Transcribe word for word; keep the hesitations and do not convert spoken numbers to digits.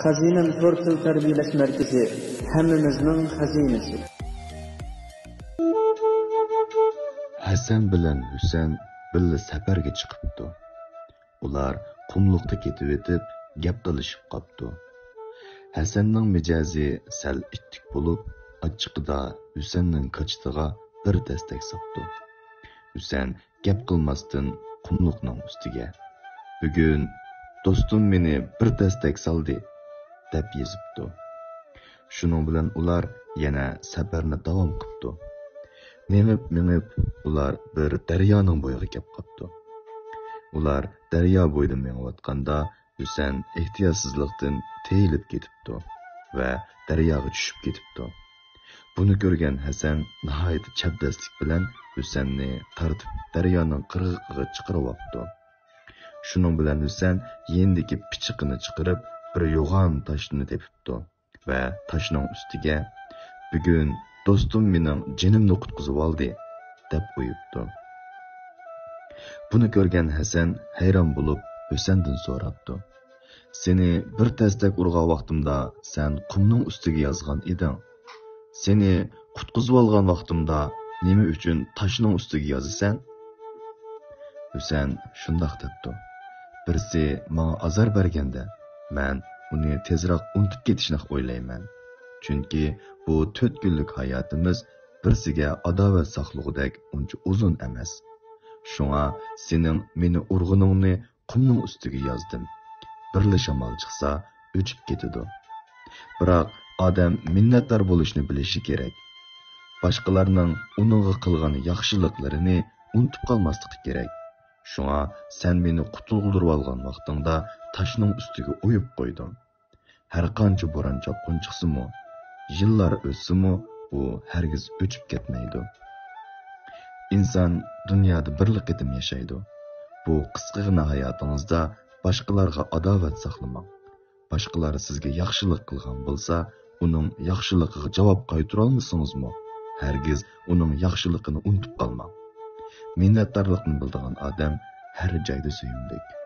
خەزىنەم تور تىل تەربىيەلەش مەركىزى، ھەممىمىزنىڭ خەزىنىسى. ھەسەن بىلەن ھۈسەن بىللە سەپەرگە چىقىپتۇ. ئۇلار قۇملۇقتا كېتىۋېتىپ، گەپ تالىشىپ قاپتۇ. ھەسەننىڭ مىجەزى سەل ئىتتىك بولۇپ، ئاچچىقىدا ھۈسەننىڭ كاچىتىغا بىر دەستەك ساپتۇ. ھۈسەن گەپ قىلماستىن قۇملۇقنىڭ ئۈستىگە، «بۈگۈن دوستۇم مېنى بىر دەستەك سالدى» دەپ يېزىپتۇ. شۇنىڭ بىلەن ئۇلار يەنە سەپەرنى داۋام قىپتۇ. مېڭىپ، مېڭىپ، ئۇلار بىر دەريانىڭ بويىغا كەپ قاپتۇ. ئۇلار دەريا بويىدا مېڭىۋاتقاندا، ھۈسەن ئېھتىياتسىزلىقتىن تېيىلىپ كېتىپتۇ ۋە دەرياغا چۈشۈپ كېتىپتۇ. بۇنى كۆرگەن ھەسەن ناھايىتى چەبدەسلىك بىلەن ھۈسەننى تارتىپ دەريانىڭ قىرغىقىغا چىقىرىۋاپتۇ. شۇنىڭ بىلەن ھۈسەن يېنىدىكى پىچىقىنى چىقىرىپ، بىر يوغان تاشنى تېپىپتۇ ۋە تاشنىڭ ئۈستىگە، «بۈگۈن دوستۇم مېنىڭ جېنىمنى قۇتقۇزۇۋالدى» دەپ قويۇپتۇ. بۇنى كۆرگەن ھەسەن ھەيران بولۇپ، ھۈسەندىن سوراپتۇ، «سېنى بىر تەستەك ئۇرغان ۋاقتىمدا سەن قۇمنىڭ ئۈستىگە يازغان ئىدىڭ. سېنى قۇتقۇزۇۋالغان ۋاقتىمدا نېمە ئۈچۈن تاشنىڭ ئۈستىگە يازىسەن؟» ھۈسەن شۇنداق دەپتۇ، «بىرسى ماڭا ئازار بەرگەندە، مەن ئۇنى تېزراق ئۇنتۇپ كېتىشنى ئويلايمەن. چۈنكى بۇ تۆت كۈنلۈك ھاياتىمىز بىرسىگە ئاداۋەت ساقلىغۇدەك ئۇنچە ئۇزۇن ئەمەس. شۇڭا سېنىڭ مېنى ئۇرغىنىڭنى قۇمنىڭ ئۈستىگە يازدىم. بىرلا شامال چىقسا، ئۆچۈپ كېتىدۇ. بىراق ئادەم مىننەتدار بولۇشنى بىلىشى كېرەك. باشقىلارنىڭ ئۇنىڭغا قىلغان ياخشىلىقلىرىنى ئۇنتۇپ قالماسلىقى كېرەك. شۇڭا سەن مېنى قۇتۇلدۇرۇۋالغان ۋاقتىڭدا تاشنىڭ ئۈستىگە ئويۇپ قويدۇم. ھەر قانچە بوران-چاپقۇن چىقسىمۇ، يىللار ئۆتسىمۇ، ئۇ ھەرگىز ئۆچۈپ كەتمەيدۇ. ئىنسان دۇنيادا بىرلا قېتىم ياشايدۇ. بۇ قىسقىغىنە ھاياتىڭىزدا باشقىلارغا ئاداۋەت ساقلىماڭ. باشقىلار سىزگە ياخشىلىق قىلغان بولسا، ئۇنىڭ ياخشىلىقىغا جاۋاب قايتۇرالمىسىڭىزمۇ، ھەرگىز ئۇنىڭ ياخشىلىقىنى ئۇنتۇپ قالماڭ. مىننەتدارلىقنى بىلىدىغان ئادەم ھەر جايدا سۆيۈملۈك.